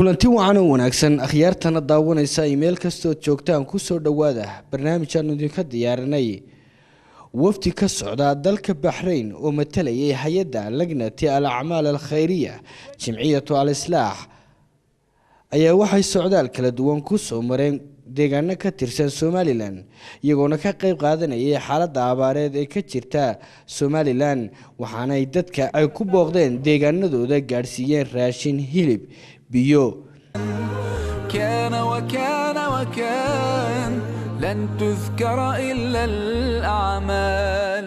Kulanti wacan oo wanaagsan, akhyaartana daawanaysa meel kastood joogtaan, kusoo dhowaada barnaamijaan idinka diyaarinay. Wafdi ka socda dalka Baxrayn oo matalayay hay-adda Lagnati Al Acmaal Alkhayriya Jimciyatu Al Islaax ayaa waxay socdaal kala duwan kusoo mareen deegaano ka tirsan Somalilan, iyagoona ka qeyb qaadanayay xaaladda abaareed ee ka jirta Somalilan. Waxaanay dadka ay ku booqdeen deegaanadooda gaadhsiiyeen raashin, hilib, biyo. كان وكان وكان لن تذكر إلا الأعمال،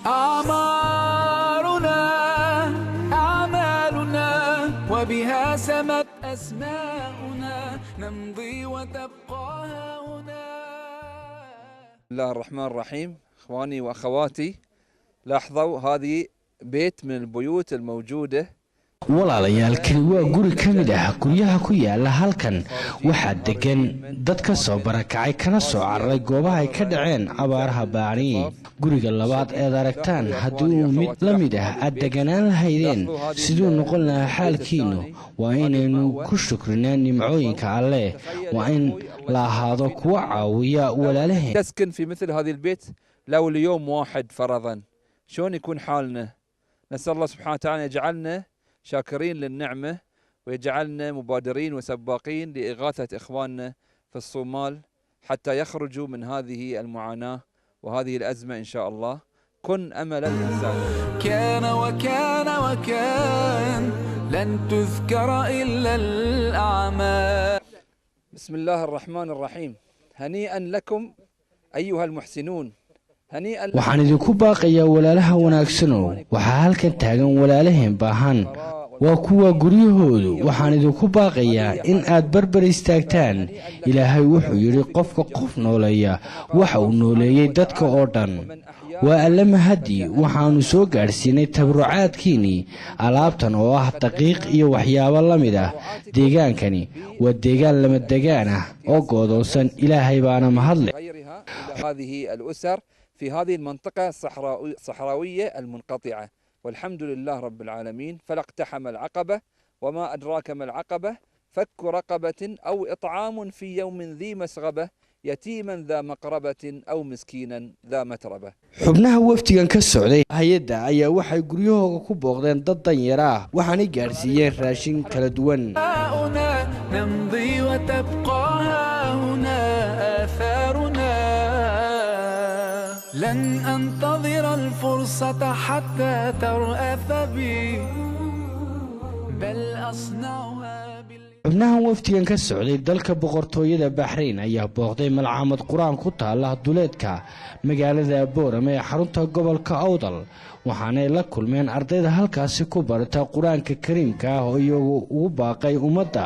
أعمارنا أعمالنا وبها سمت أسماؤنا، نمضي وتبقى هنا. بسم الله الرحمن الرحيم. إخواني وأخواتي، لاحظوا هذه بيت من البيوت الموجودة. Walaalayaal, kani waa guri ka mid ah guryaha ku yaala halkan. Waxaa degan dad ka soo barakacay kana soo cararay goobaha ay ka dhaceen abaaraha baani. Guriga labaad eed aragtaan, haddii uu mid la mid ah aad deganaan lahaydeen, siduu noqon lahaa xaalkiinu? Waa inaynu ku shukrinaa nimcooyinka Alleh, waa in la ahaado kuwa caawiya walaalaheen. تسكن في مثل هذه البيت لو ليوم واحد فرضا، شلون يكون حالنا؟ نسأل الله سبحانه وتعالى يجعلنا شاكرين للنعمة ويجعلنا مبادرين وسباقين لإغاثة إخواننا في الصومال حتى يخرجوا من هذه المعاناة وهذه الأزمة إن شاء الله. كن أمل الإنسان. كان وكان وكان لن تذكر إلا الأعمال. بسم الله الرحمن الرحيم. هنيئا لكم أيها المحسنون، هنيئا. Waxaan idinku baaqayaa walaalaha wanaagsanow, waxaa halkan taagan walaalaheen baahan, waa kuwa guryahoodu. Waxaan idinku baaqayaa in aad barbar istaagtaan. Ilaahay wuxuu yidhi: qofka qof nooleeya waxa uu nooleeyey dadka oo dhan. Waa Alle mahadii, waxaannu soo gaadhsiinay tabarucaadkiinnii alaabtan oo ah daqiiq iyo waxyaabo la mid ah. Deegaankani waa deegaan lama degaan ah oo goodoonsan, Ilaahay baana mahadle. غيرها إلى هذه الأسر في هذه المنطقة الصحراوية المنقطعة، والحمد لله رب العالمين. فلا اقتحم العقبة، وما أدراك ما العقبة، فك رقبة أو إطعام في يوم ذي مسغبة، يتيما ذا مقربة أو مسكينا ذا متربة. Xubnaha wafdigan ka socday hay-adda ayaa waxay guryahooda ku booqdeen dad danyar ah, waxaanay gaadhsiiyeen raashin kala duwan. نمضي وتبقى هنا آثارنا، لن أنتظر الفرصة حتى ترأف بي، بل أصنعها بال Xubnahan wafdigan ka socday dalka Boqortooyada Baxrayn ayaa booqday malcaamad Qur-aan ku taala duleedka magaalada Boorame ee xarunta gobolka Awdal. Waxaanay la kulmeen ardayda halkaasi ku barata Qur-aanka Kariimka ah, oo iyagu ugu baaqay ummadda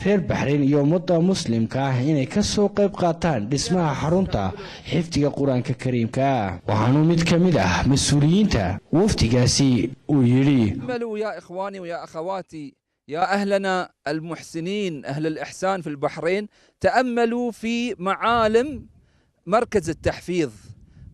reer Baxrayn iyo ummadda Muslimka ah inay kasoo qayb qaataan dhismaha xarunta xifdiga Qur-aanka Kariimka ah. Waxaanuu mid ka mid ah mas-uuliyiinta wafdigaasi uu yidhi: تأملوا يا إخواني ويا أخواتي، يا أهلنا المحسنين، أهل الإحسان في البحرين، تأملوا في معالم مركز التحفيظ،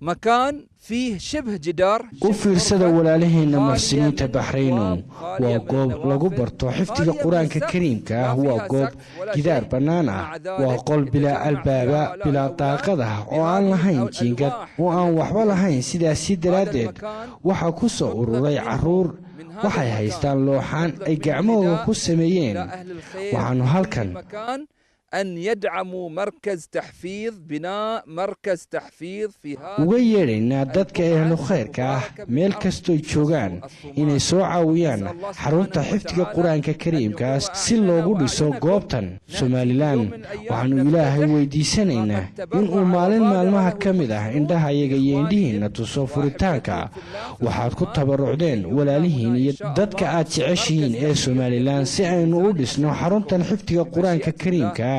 مكان فيه شبه جدار. U fiirsada walaalaheena muxsiniinta Baxrayno, waa goob lagu barto xifdiga Qur-aanka Kariimka ah, waa goob gidaar bannaan ah, waa qol bilaa albaaba, bilaa daaqad ah, oo aan lahayn jiingad, oo aan waxba lahayn. Sidaasi daraaddeed waxaa ku soo ururay carruur, waxay haystaan looxaan ay gacmahooda ku sameeyeen. Waxaannu halkan مكان أن يدعموا مركز تحفيظ، بناء مركز تحفيظ في هذا uga yeedhaynaa dadka ehlu khayrka ah meel kastoy joogaan inay soo caawiyaan xarunta xifdiga Qur-aanka Kariimkaas si loogu dhiso goobtan Somalilan. Waxaannu Ilaahay weydiisanaynaa inuu maalin maalmaha ka mid ah indhahayaga iyo indhihiinna tuso furitaanka waxaad ku tabarucdeen walaalihiin iyo dadka aad jeceshihiin ee Somalilan, si aynu u dhisno xaruntan xifdiga Qur-aanka Kariimka ah.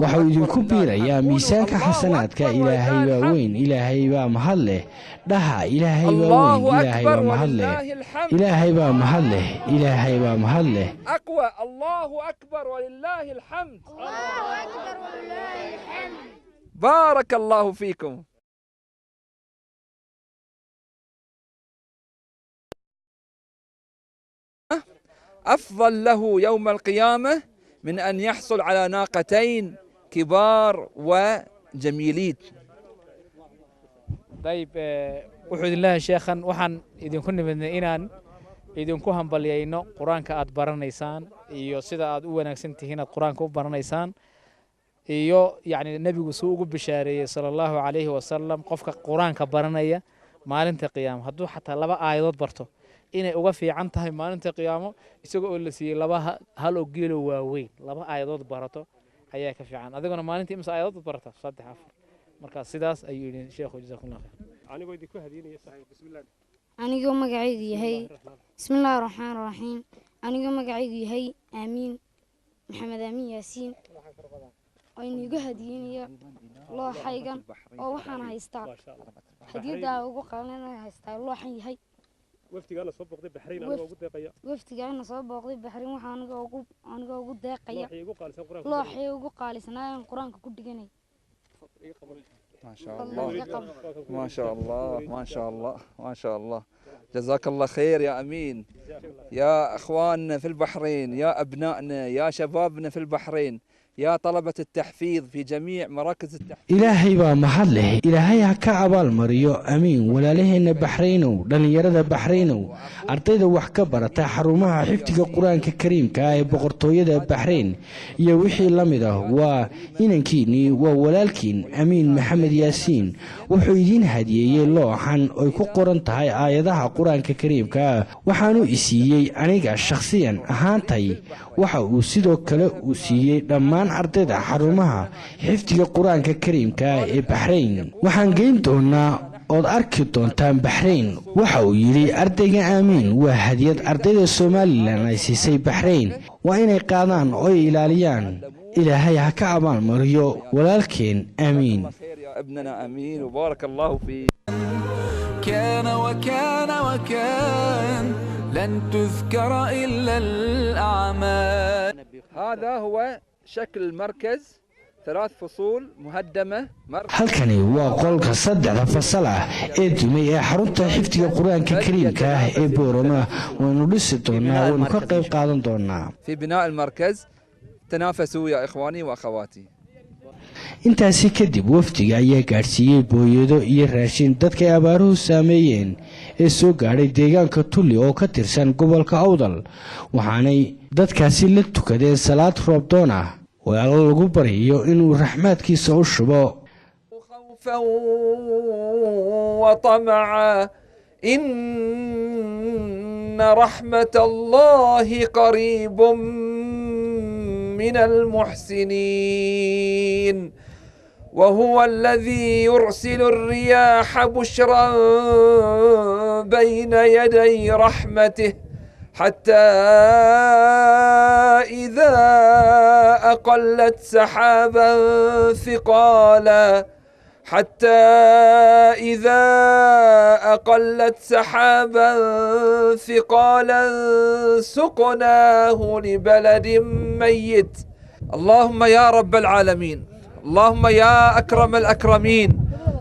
Waxau idinku biirayaa miisaanka xasanaadka. Ilaahay baa weyn, Ilaahay baa mahad leh. Dhaha: Ilaahay baa weyn, Ilaahay baa mahad leh, Ilaahay baa mahad leh, Ilaahay baa mahad leh. أقوى. الله أكبر ولله الحمد. الله أكبر ولله الحمد. بارك الله فيكم. أفضل له يوم القيامة من أن يحصل على ناقتين كبار وجميلين. طيب wuxuu idin leeyahay sheekhan, waxaan idinku nimidnay inaan idinku hambalyayno qur-aanka aad baranaysaan iyo sida aad u wanaagsan tihiin aad qur-aanka u baranaysaan, iyo yacni nebigu suu ugu bishaareeyey sala allahu calayhi wasalam qofka qur-aanka baranaya maalinta qiyaamo hadduu xataa 2 aayadood barto inay uga fiican tahay maalinta qiyaamo isagoo oo la siiyey 2 hal oo geelo waaweyn. 2 aayadood barato ayaa ka fiican. Adiguna maalintii imisa aayadood barata? 3 4. Marka sidaas ayuu yidhi sheekhu, jazakumullah khayr. Anigoo idinku hadiinaya saxiib, bismillah. Anigoo magacaygu yahay bismillaahir raxmaanir raxiim. Anigoo magacaygu yahay Aamiin Maxamed Aamiin Yaasiin oo inigu hadiinaya looxaygan oo waxaan haystaa hadiyadda ugu qaadanaya haystaa looxan yahay. Wafdigaana soo booqday Baxrayn anigoo ugu deeqaya. Wafdigaana soo booqday Baxrayn waxaan aniga ugu deeqaya looxii ugu qaalisan quraanka looxii ugu qaalisnaa quraanka ku dhiganay. ما شاء الله ما شاء الله ما شاء الله ما شاء الله، جزاك الله خير يا أمين. يا أخواننا في البحرين، يا أبنائنا، يا شبابنا في البحرين، يا طلبة التحفيظ في جميع مراكز التحفيظ. Ilaahay baa mahad leh, Ilaahay ha ka abaalmariyo Amiin. Walaalaheenna Baxraynow, dhallinyarada Baxraynow, ardayda wax ka barata xarumaha xifdiga qur-aanka kariimka ah ee boqortooyada Baxrayn iyo wixii la mid ah, waa inankiinnii, waa walaalkiin Amiin Maxamed Yaasiin. Wuxuu idiin hadiyeeyey looxan oy ku qoran tahay aayadaha qur-aanka kariimka ah. Waxaanu isiiyey aniga shakhsiyan ahaantay. Waxa uu sidoo kale uu siiyey dhammaan ardayda xarumaha xifdiga qur-aanka kariimka ah ee Baxrayn. Waxaan geyn doonaa ood arki doontaan Baxrayn. Waxa uu yidhi ardayga Aamiin, waa hadiyad ardayda Somalilan ay siisay Baxrayn, waa inay qaadaan oo ay ilaaliyaan. Ilaahay ha ka abaalmariyo walaalkeen Aamiin. خير يا ابننا أمين، وبارك الله فيك. كان وكان وكان لن تذكر إلا الأعمال. هذا هو شكل المركز، 3 فصول مهدمة. Halkani waa qolka 3da fasal ah ee dumay ee xarunta xifdiga qur-aanka kariimka ah ee Boorama. Waynu dhisi doonaa, waynu ka qayb qaadan doonaa في بناء المركز. تنافسوا يا إخواني وأخواتي. Intaasi kadib wafdiga ayaa gaadhsiiyey booyado iyo raashin dadkay abaaruhu saameeyeen ee soo gaadhay deegaanka Tulli oo ka tirsan gobolka Awdal. Waxaanay dadkaasi la tukadeen salaad roobdoon ah oo Alla lagu baryayo inuu raxmaadkiisa u shubo. خوفا وطمعا إن رحمة الله قريب من المحسنين. وهو الذي يرسل الرياح بشرا بين يدي رحمته حتى إذا أقلت سحابا ثقالا حتى إذا أقلت سحابا ثقالا سقناه لبلد ميت. اللهم يا رب العالمين، اللهم يا أكرم الأكرمين،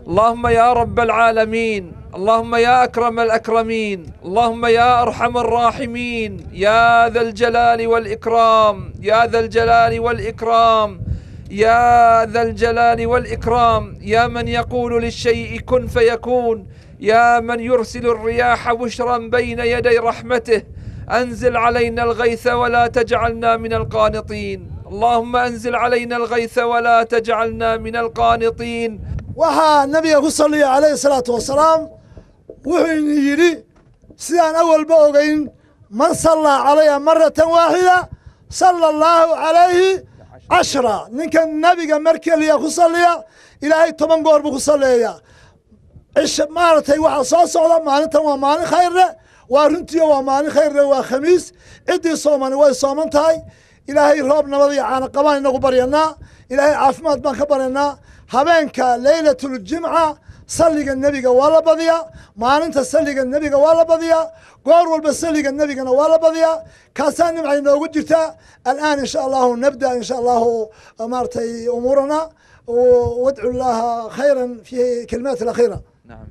اللهم يا رب العالمين، اللهم يا أكرم الأكرمين، اللهم يا أرحم الراحمين، يا ذا الجلال والإكرام، يا ذا الجلال والإكرام، يا ذا الجلال والإكرام، يا من يقول للشيء كن فيكون، يا من يرسل الرياح بشرا بين يدي رحمته، أنزل علينا الغيث ولا تجعلنا من القانطين. اللهم أنزل علينا الغيث ولا تجعلنا من القانطين. Waxaa nabiga ku saliya calayhi salaatu wasalaam, wuxuu yidhi sidaan awalba ogeyn, man sallaa calaya maratan waaxida sala allaahu calayhi cashra. Ninka nabiga mar keliya ku saliya, Ilaahay 10 goor buu ku salleeyaa. Cisha maaragtay waxaa soo socda maalintan waa maalin khayr leh, waa runtiyo waa maalin khayr leh, waa Khamiis. Ciddii soomani way sooman tahay. Ilaahay roob nabad iyo caana qabaan inagu baryanaa, Ilaahay caafimaad baan ka baryanaa. Habeenka leylatljimca salliga nebiga waa la badiyaa, maalinta salliga nebiga waa la badiyaa, goor walba salliga nebigana waa la badiyaa. Kaasaa nimca inoogu jirtaa. Al'aan insha allahu nabda insha allahu maaragtay umuurana wadcu llaha khayran fi kalimaat alakhiira. نعم،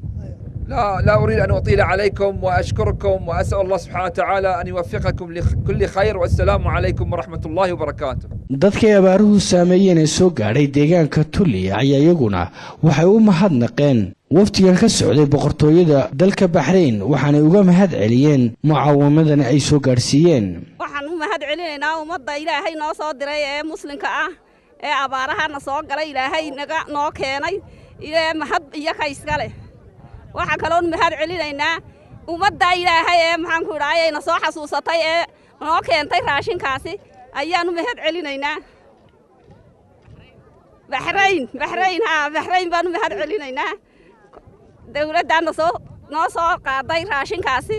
لا أريد أن أطيل عليكم، وأشكركم وأسأل الله سبحانه وتعالى أن يوفقكم لكل خير، والسلام عليكم ورحمة الله وبركاته. Dadkay abaaruhu saameeyeen ee soo gaadhay deegaanka Tulli ayaa iyaguna waxay u mahadnaqeen wafdigan ka socday boqortooyada dalka Baxrayn, waxaanay uga mahad celiyeen mucaawamadan ay soo gaadhsiiyeen. Waxaan u mahad celinaynaa ummadda Ilaahay noo soo diray ee muslimka ah ee abaarahana soo galay, Ilaahay naga noo keenay, mahad iyo ka iska leh. Waxaan kaloon mahad celinaynaa ummadda Ilaahay ee maxaanku idhaayayna soo xasuusatay ee noo keentay raashinkaasi ayaanu mahad celinaynaa. Baxrayn, Baxrayn, haa, Baxrayn baanu mahad celinaynaa. Dawladdaana soo noo soo qaaday raashinkaasi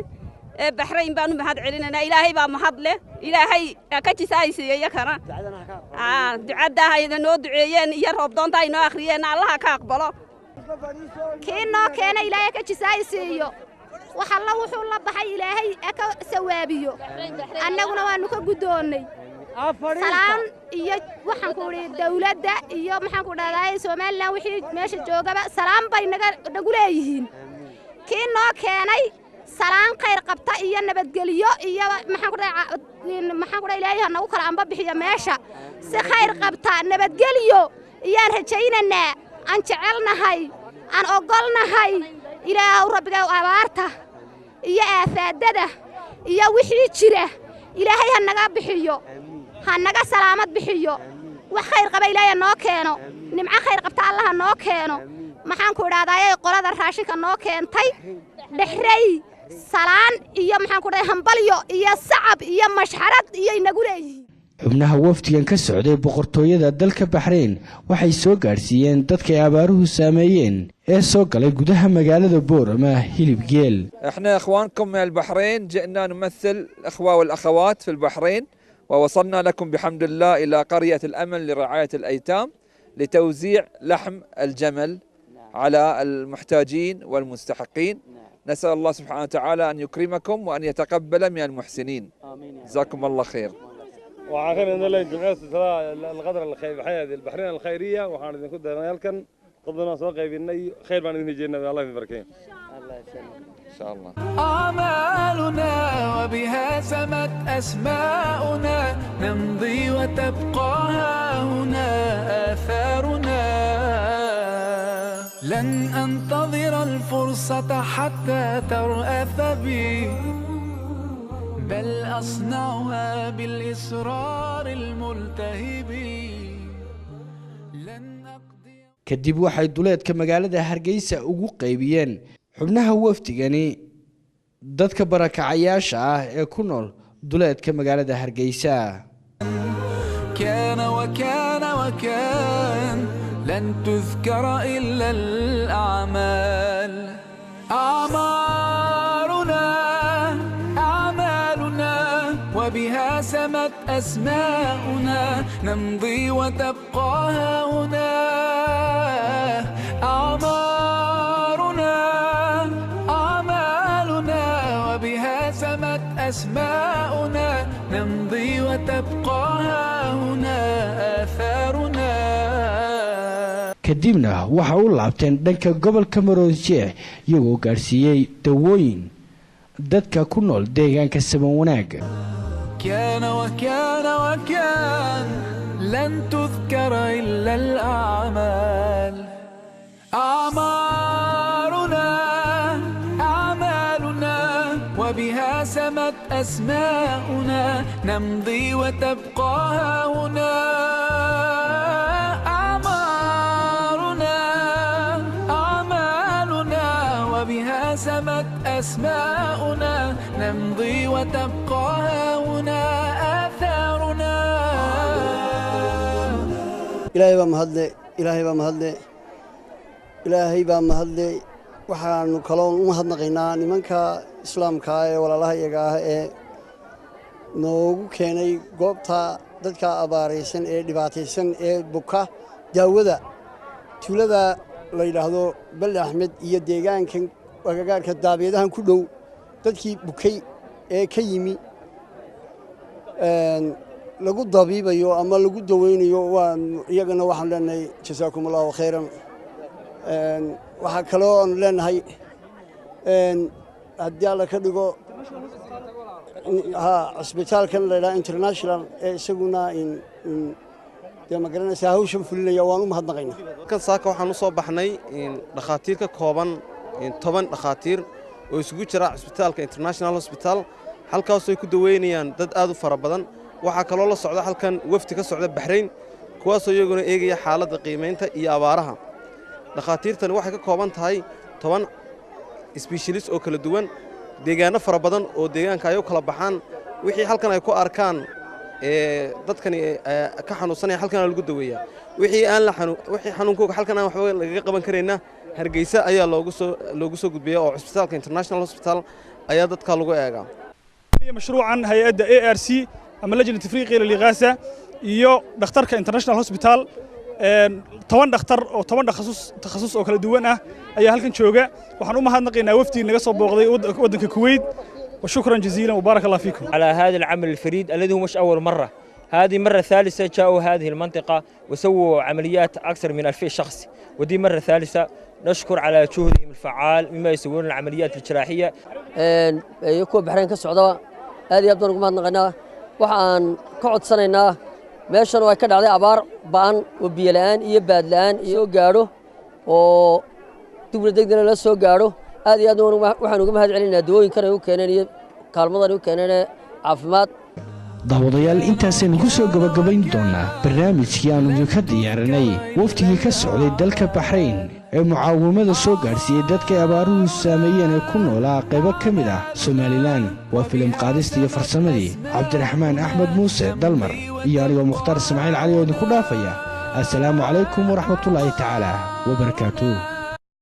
ee Baxrayn baanu mahad celinaynaa. Ilaahay baa mahad leh, Ilaahay ka jisaaysiiya kana ducaddaa hayda noo duceeyeen iyo roobdoonta ay noo akhriyeen, Allaha ka aqbalo. Kii noo keenay Ilaahay ka jisaaysiiyo, wax alla wuxuu la baxay Ilaahay ka sawaabiyo, annaguna waannu ka guddoonnay. Salaan iyo waxaan ku idhi dawladda iyo maxaan ku dhahdaa Somalilan wixii meesha joogaba salaan bay naga nagu leeyihiin. Kii noo keenay salaan khayr qabta iyo nabadgelyo iyo maxaan ku dhahaa Ilaahay ha nagu kala amba bixiyo meesha si khayr qabta, nabadgelyo iyaan rajaynaynaa, aan jecelnahay, aan ogolnahay. Ilaahu Rabbiga abaarta iyo aafaadada iyo wixii jira Ilaahay ha naga bixiyo, ha naga salaamad bixiyo, wax khayr qaba Ilaahay noo keeno, nimco khayr qabta Allaha noo keeno. Maxaan ku idhahdaa qolada raashinka noo keentay Dhexrey salaan iyo maxaan ku dhahay hambalyo iyo sacab iyo mashxarad iyo inagu leeyihiin. Xubnaha wafdigan ka socday boqortooyada dalka Baxrayn waxay soo gaadhsiiyeen dadkay abaaruhu saameeyeen ee soo galay gudaha magaalada Boorama hilib geel. احنا اخوانكم من البحرين جئنا نمثل الاخوه والاخوات في البحرين، ووصلنا لكم بحمد الله الى قرية الامل لرعاية الايتام لتوزيع لحم الجمل على المحتاجين والمستحقين. نسأل الله سبحانه وتعالى أن يكرمكم وأن يتقبل من المحسنين. جزاكم الله خير. Waxaan ka midna leeyahay jumcada silsilada alqadar alkhayr البحرين الخيرية, waxaan idinku daranay halkan dad badan soo qaybinay, khayr baan idin rajeynaa, Allah idin barakeeyo. إن شاء الله. أعمالنا وبها سمت أسماؤنا، نمضي وتبقى هنا آثارنا. لن أنتظر الفرصة حتى ترأف بي، بل أصنعها بالإصرار الملتهب. لن أقضي. Kadib waxay duleedka magaalada Hargeysa ugu qaybiyeen xubnaha wafdigani dadka barakacayaasha ah ee ku nool duleedka magaalada Hargeysa. كان وكان وكان، لن تذكر إلا الأعمال. أعمارنا أعمالنا وبها سمت أسماؤنا، نمضي وتبقى هنا. أعمارنا أعمالنا وبها سمت أسماؤنا، نمضي وتبقى هنا آثارنا. Kadibna waxa u laabteen dhanka gobolka Maroodijeex iyagoo gaadhsiiyey dawooyin dadka ku nool deegaanka Saban Wanaag. كان وكان وكان، لن تذكر إلا الأعمال. أعمارنا أعمالنا وبها سمت أسماؤنا، نمضي وتبقى هنا. أعمارنا أعمالنا وبها سمت أسماؤنا، نمضي وتبقى هنا آثارنا. Ilaahay baa mahadle, Ilaahay baa mahadle, Ilaahay baa mahadle. Waxaanu kaloon u mahadnaqaynaa nimanka islaamka ee walaalaha iyaga ah ee noogu keenay goobta dadka abaaraysan ee dhibaataysan ee buka daawada tuulada la yidhaahdo Balle Axmed iyo deegaankan agagaarka daabiyadahan ku dhow, dadkii bukay ee ka yimi lagu dabiibayo ama lagu daweynayo. Waan iyagana waxaan leenahay jasaakum Allahu khayran. Waxaa kaloo aanu leenahay haddii Alla ka dhigo Cisbitaalkan la yidhaha International ee isaguna dee ma garanaysaa hawshan fulinaya, waan u mahadnaqaynaa. Halkan saaka waxaan u soo baxnay dhakhaatiir ka kooban 10 dhakhaatiir oo isugu jira cisbitaalka International Hospital, halkaasoo ay ku daweynayaan dad aad u fara badan. Waxaa kaloo la socda halkan wafdi ka socda Baxrayn, kuwaasoo iyaguna eegaya xaaladda qiimaynta iyo abaaraha. Dhakhaatiirtani waxay ka kooban tahay 10 specialist oo kala duwan, deegaanno fara badan oo deegaanka ay u kala baxaan. Wixii halkan ay ku arkaan dadkani ka xanuunsanaya, halkan lagu daweeyaa. Wixii aan la wixii xanuunkooga halkan aan waxba lagaga qaban karayna, Hargeysa ayaa loogu soo gudbiya oo cisbitaalka International Hospital ayaa dadka lagu eegaa. Mashruucan hay'adda ARC ama لجنة إفريقيا للإغاثة iyo dhakhtarka International Hospital, 10 dhakhtar oo 10 takhasus oo kala duwan ah ayaa halkan jooga. Waxaan u mahadnaqaynaa wafdigii naga soo booqday waddanka Kuwait. وشكرا جزيلا وبارك الله فيكم. على هذا العمل الفريد الذي هو مش أول مرة، هذه مرة ثالثة جاءوا هذه المنطقة وسووا عمليات أكثر من 2000 شخص، ودي مرة ثالثة. نشكر على جهدهم الفعال مما يسوون العمليات الجراحية. Iyo kuwa Baxrayn ka socdaba aad iyo aad baan ugu mahadnaqaynaa. Waxa aan ka codsanaynaa meeshan oo ay ka dhacday abaar ba'an oo biyo la'aan iyo baad la'aan iyo gaadho oo dibna degdegna la soo gaadho. Aad iyo aad waxaan uga mahad celinaynaa dawooyinkan ay u keeneen iyo kaalmadan ay u keeneen ee caafimaad. Daawadayaal, intaasaynu ku soo gabagabayn doonnaa barnaamijkii aannu idinka diyaarinay wafdigii ka socday dalka Baxrayn ee mucaawimada soo gaadhsiiyey dadkay abaaruhu saameeyeen ee ku noolaa qaybo ka mid ah Somalilan. Waa filim qaadista iyo farsamadii Cabdiraxmaan Axmed Muuse Dalmar iyo anigoo Mukhtaar Ismaaciil Cali oo idinku dhaafaya. Assalaamu calaykum waraxmatullaahi tacaala wabarakaatuh.